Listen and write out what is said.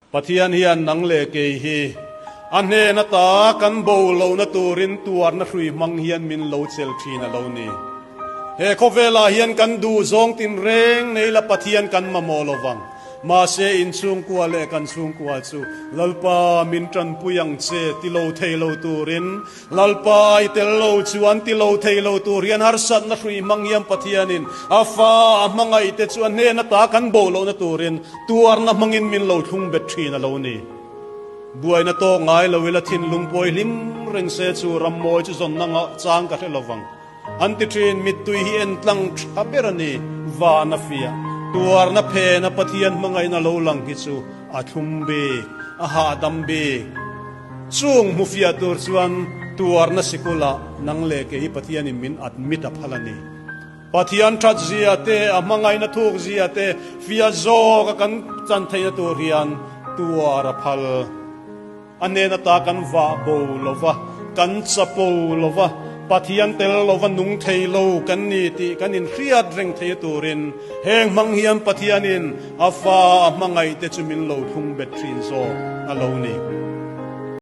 Pathian hian nang leh kei hi a hnen ata kan bo lohna turin tuarna hrui hmang hian min lo chel thin a lo ni. He khawvelah hian kan duh zawng tinreng nei la Pathian kan mamawh lo vang. Mahse inchhungkua leh kan chhungkua chu Lalpa min tanpui ang che ti lo thei lo turin Lalpa i tel lo chuan ti lo thei lo tur hian harsatna hrui hmang hian Pathianin a fa a hmangaih te chu a hnen ata kan bo lohna turin tuarna hmangin min lo thlung bet thin a lo ni. Buaina tawk ngai lo ila thinlung pawi hlim reng se chu rammawi chu zawnna ngah chang ka hre lovang. An ti thin, mittui hi en tlang tha ber a ni, van a fiah. Tuarna phena Pathian hmangaihna lo lang hi chu a thlum bik, a hahdam bik. Chung hmu fiah tur chuan tuarna sikulah nang leh kei hi Pathianin min admit a phal a ni. Pathian that zia te, a hmangaihna thuk zia te fiah zawk a kan chan theihna tur hian tuar a phal. A hnen ata kan vah bo lo va, kan chapo lo va, Pathian tel lova nung thei lo kan ni tih kan inhriat reng thei turin heng hmang hian Pathianin a fa a hmangaihte chu min lo thlung bet thin zawk a lo ni.